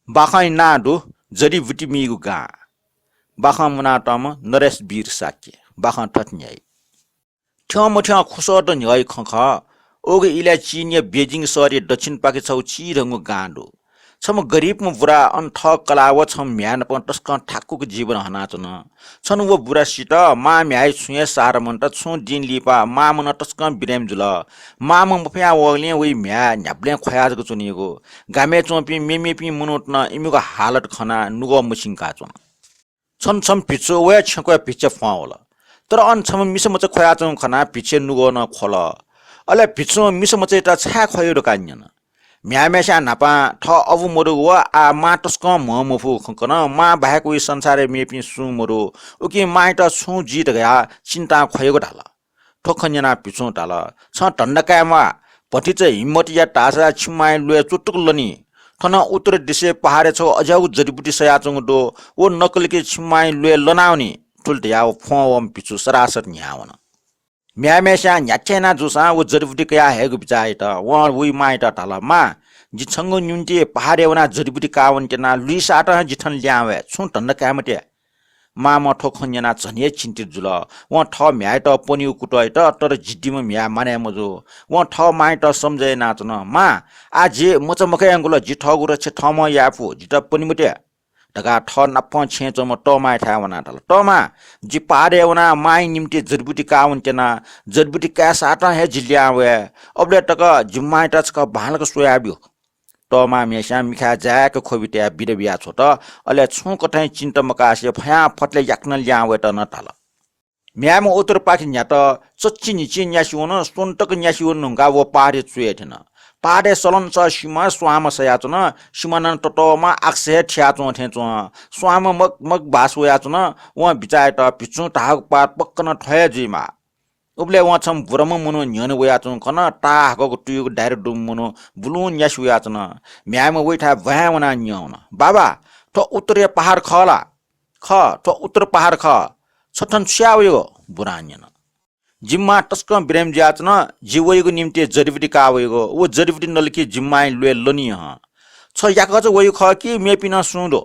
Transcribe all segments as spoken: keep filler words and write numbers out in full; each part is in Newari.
बाखंया नां दु जडीबुटी मीगु गां। बाखं मुनातःम्ह नरेश वीर शाक्य। बाखं थथे न्ह्याइ। थ्यंमथ्यं खुसःत न्ह्यःया खँ खः। उगु इलय् चीनया बेजिङ शहरया दक्षिणपाखे छगू चिधंगु गां दु। छम्ह गरिबम्ह बुरा अन थः कलाः व छम्ह म्ह्याय् नाप तसकं थाकुक जीवन हनाच्वन। छन्हु व बुरा सित, मां म्ह्याय् छुं हे सहारा मन्त। छुं दिं लिपा मांम्ह नं तसकं बिरामी जुल। मांम्ह मफयां वःगुलिं वइ म्ह्याय् न्ह्याबलें ख्वया जक च्वनीगु। गामय् च्वंपिं मेमेपिं मनूत नं इमिगु हालत खनाः नुगः मछिंका च्वन। छन्हु छम्ह भिक्षु वया छेँक्वय् भिक्षा फ्वं वल। तर अन छम्ह मिसा मचा ख्वयाच्वंगु खनाः भिक्षया नुगः नं ख्वल। अले भिक्षुं मिसा मचायात छाय् ख्वयागु धकाः न्यन। म्ह्याय्म्हस्यां न्हापां थः अबु मदुगु व आः मां तसकं म्ह मफुगु खँ कन। मां बाहेक वइ संसारय् मेपिं सुं मदु। उकिं मांयात छुं जुइ धकाः चिन्तां ख्वयागु धाल। थ्व खँ न्यनाः भिक्षुं धाल, छं धन्दा काये म्वाः। भतिचा हिम्मत या धाःसा छिमि मांया ल्वय् चुटुक लनी। थन उत्तर दिशय् पहाडय् छगू अज्याःगु जडीबुटी सयाच्वंगु दु। व नकलिके छिमि मांया ल्वय् लनावनी। थुलि धयाः व फ्वं वःम्ह भिक्षु सरासर न्ह्याः वन। म्ह्याय्म्हस्यां न्ह्याथे याना जूसां व जडीबुटी कयाः हयेगु बिचाः यात। वं वइ मांयात धाल, मां, जि छंगु निंतिं पहाडय् वनाः जडीबुटी काः वनेत्यना। लुइसातं हे जि थन लिहां वये। छुं धन्दा काये मते। मांम्हं थ्व खँ न्यनाः झन हे चिन्तित जुल। वं थः म्ह्याय्‌यात पनेगु कुतः यात, तर जिद्दीम्ह म्ह्याय् मानय् मजू। वं थः मांयात सम्झ यानाच्वन, मां, आः जि मचा मखय् यंकल, जि थःगु रक्षा थःम्हं याये फु, जितः पने मते धकाः थः नापं छेँय् च्वंम्ह तःमांयाथाय् वनाः धाल, तःमां, जि पहाडय् वनाः मांया निंतिं जडीबुटी काः वनेत्यना। जडीबुटी काय्‌सातं हे जि लिहां वये। अबलय् तक जिमि मांयात छकः बांलाक स्वयाब्यु। तःमांम्हस्यां मिखाय् जाय्‌क ख्वबि तयाः बिदा बियाछ्वत। अले छुं कथंया चिन्ता मकासे फयांफतले याकनं लिहां वयेत नं धाल। म्ह्याय्‌म्ह उत्तरपाखे न्ह्यात। चच्छि न्हिच्छि न्यासि वन, स्वन्हु तक न्यासि वने धुंकाः व पहाडय् च्वय् थ्यन। पहाडय् सलंसः सिमा स्वांम्ह सयाच्वन। सिमा नं ततःम्ह आकाशय् थियाच्वं थें च्वं। स्वांम्ह मगमग भास वयाच्वन। वं बिचाः यात, भिक्षुं धाःगु पार पक्क नं थ्व हे जुइमाः। उबलय् वं छम्ह बुराम्ह मनू न्ह्यःने वयाच्वंगु खन। ताहाकःगु तुयुगु दाइरा दुम्ह मनू बुलुं न्यासि वयाच्वन। म्ह्याय्‌म्ह वइथाय् ब्वाँय् वनाः न्यं वन, बाबा, थ्व उत्तरया पहाड खः ला? खः, थ्व उत्तर पहाड खः। छ थन छु याः वयागु? बुरां न्यन। जिमि मां तसकं बिरामी जुयाच्वन, जि वयागु निंतिं जडीबुटी काः वयागु। व जडीबुटी नलिके जिमि मांया ल्वय् लनी हं। छ याकःचा वयागु खः कि मेपिं नं सुं दु?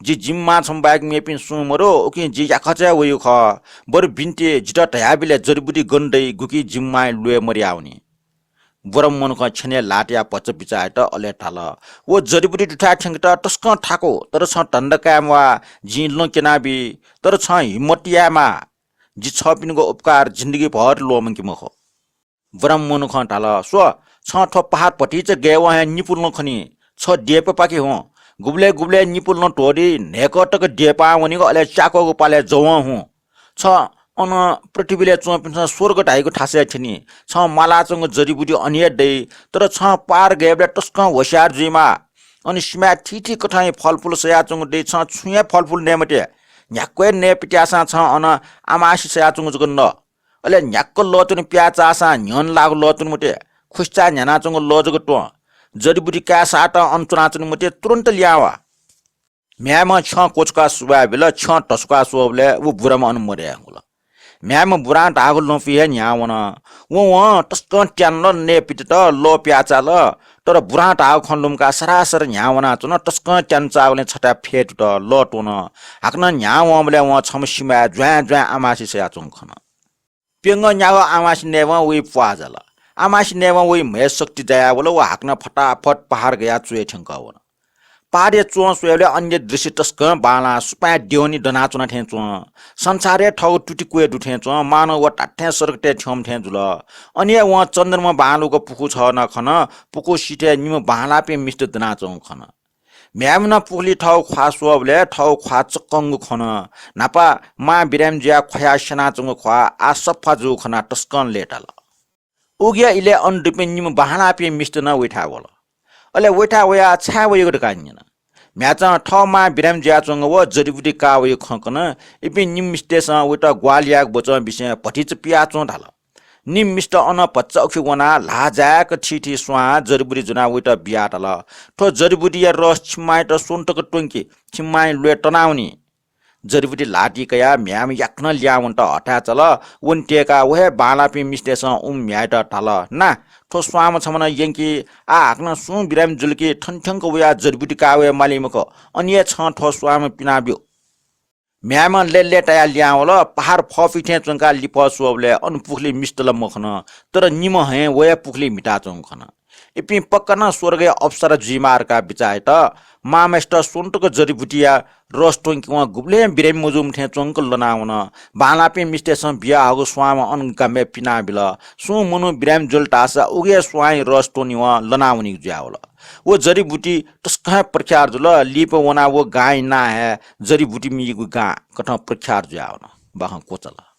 जि जिमि मां छम्ह बाहेक मेपिं सुं मदु, उकिं जि याकःचा हे वयागु खः। बरु बिन्ति, जितः धयाबिल, जडीबुटी गन दइ, गुकी जिमि मांया ल्वय् मदयावनी। बुराम्ह मनुखं छ्यनय् ल्हाः तयाः भचा बिचाः यात, अले धाल, व जडीबुटी दुथाय् थ्यंकेत तसकं थाकु, तर छं धन्दा काये म्वाः, जिं लँ क्यनाबी, तर छं हिम्मत यायेमाः। जि छःपिनिगु उपकार जिन्दगीभर ल्वःमंके मखु। बुराम्ह मनुखं धाल, स्व, छं थ्व पहाड भतिचा गय् वं हे निपु लँ खनी। छ देपापाखे हुँ। गुबलय् गुबलय् निपु लँ त्वःदी, न्हय्‌कः तक देपां वनीगु, अले च्याकःगु पालय् जवं हुँ। छ अन पृथ्वीलय् च्वंपिन्सं स्वर्ग धाइगु थासय् थ्यनी। छं म्वालाच्वंगु जडीबुटी अन हे दइ, तर छं पहाड गयेबलय् तसकं होशियार जुइमाः। अन सिमाय् थीथी कथंया फलफुल सयाच्वंगु दइ, छं छुं हे फलफुल नये मते। न्ह्याक्व हे नये पित्याःसां छं अन आमासि सयाच्वंगु जक न। अले न्ह्याक्व लःत्वने पियाः चाःसां न्ह्यःने लाःगु लः त्वने मते। खुसिचाय् न्ह्यानाच्वंगु लः जक त्वँ। जडीबुटी काय्‌सातं अन च्वनाच्वने मते, तुरुन्त लिहां वा। म्ह्याय्‌म्हं छ्यं क्वछुकाः सुभाय् बिल। छ्यं धसुकाः स्वःबलय् व बुराम्ह अन मदये धुंकल। म्ह्याय्‌म्ह बुरां धाःगु लँपुइ हे न्ह्याः वन। वं, वं तसकं त्यानल, नये पित्यात, लः पियाः चाल। तर बुरां धाःगु खँ लुमंकाः सरासर न्ह्याः वनाच्वन। तसकं त्यानु चाःबलय् छथाय् फ्यतुत, लः त्वन। हाकनं न्ह्याः वंबलय् वं छम्ह सिमाय् ज्वाँय् ज्वाँय् आमासि सयाच्वंगु खन। प्यंगः न्यागः आमासि नयेवं वइ प्वाः जाल। आमासि नयेवं वइ म्हय् शक्ति जायावल। व हाकनं फटाफट पहाड गयाः च्वय् थ्यंकः वन। पहाडय् च्वं स्वयेबलय् अन्य दृश्य तसकं बांलाः, सुपाँय् द्यःने दनाच्वना थें च्वं। संसारय् थःगु तुति क्वय् दु थें च्वं, मानव व धात्थें स्वर्गतय् थ्यंम्ह थें जुल। अन हे वं चन्द्रमा बांलाःगु पुखू छगः नं खन, पुखू सिथय् निम्ह बांलाःपिं मिस्त दनाच्वंगु खन। म्ह्याय्‌म्हं पुखुलिइ थःगु ख्वाः स्वःबलय् थःगु ख्वाः चक्कंगु खन। न्हापा मां बिरामी जुयाः ख्वयाः स्यनाच्वंगु ख्वाः आः सफा जूगु खनाः तसकं लय्ताल। उकिया इलय् अन दुपिं निम्ह बांलाःपिं मिस्त नं वइथाय् वल। अले वइथाय् वयाः छाय् वयागु धकाः न्यन। म्ह्याय्‌चां थः मां बिरामी जुयाच्वंगु व जडीबुटी काः वइगु खँ कन। इपिं निम्ह मिस्तय्‌सं वइत ग्वाहालि यायेगु वचं बिसें भतिचा पियाच्वँ धाल। निम्ह मिस्त अनं भचा उखे वनाः ल्हाः जाय्‌क थीथी स्वां जडीबुटी ज्वनाः वइत बियाः धाल, थ्व जडीबुटीया रस छिमि मांयात स्वन्हु तक त्वंकी, छिमि मांया ल्वय् तनावनी। जडीबुटी ल्हातिइ कयाः म्ह्याय्‌म्ह याकनं लिहां वनेत हथाय् चाल। वने त्यय्‌काः व हे बांलाःपिं मिस्तय्‌सं उम्ह म्ह्याय्‌यात धाल, ना, थ्व स्वांम्ह छम्हं नं यंकि, आः हाकनं सुं बिरामी जुल कि थन थ्यंक वयाः जडीबुटी काः वये माली मखु, अन हे छं थ्व स्वांम्ह पिनाब्यु। म्ह्याय्‌म्ह लय्‌लय्‌तायाः लिहां वल। पहाड फःफिथें च्वंकाः लिफः स्वःबलय् अन पुखुलिइ मिस्त ला मखन, तर निम्ह हँय् वया पुखुलिइ म्हिताच्वंगु खन। इपिं पक्का नं स्वर्गया अप्सरा जुइमाः धकाः बिचाः यात। मांम्हय्‌सित स्वन्हु तक जडीबुटीया रस त्वंके वं गुबलें बिरामी मजूम्ह थें च्वंक लनावन। बांलाःपिं मिस्तय्‌सं बियाहःगु स्वांम्ह अन गामय् पिनाबिल। सुं मनू बिरामी जुल धाःसा उगु हे स्वांया रस त्वने वं लनावनीगु जुयावल। व जडीबुटी तसकं हे प्रख्यात जुल। लिपा वनाः व गांया नां हे जडीबुटीमिगु गां कथं प्रख्यात जुयावन। बाखं क्वचाल।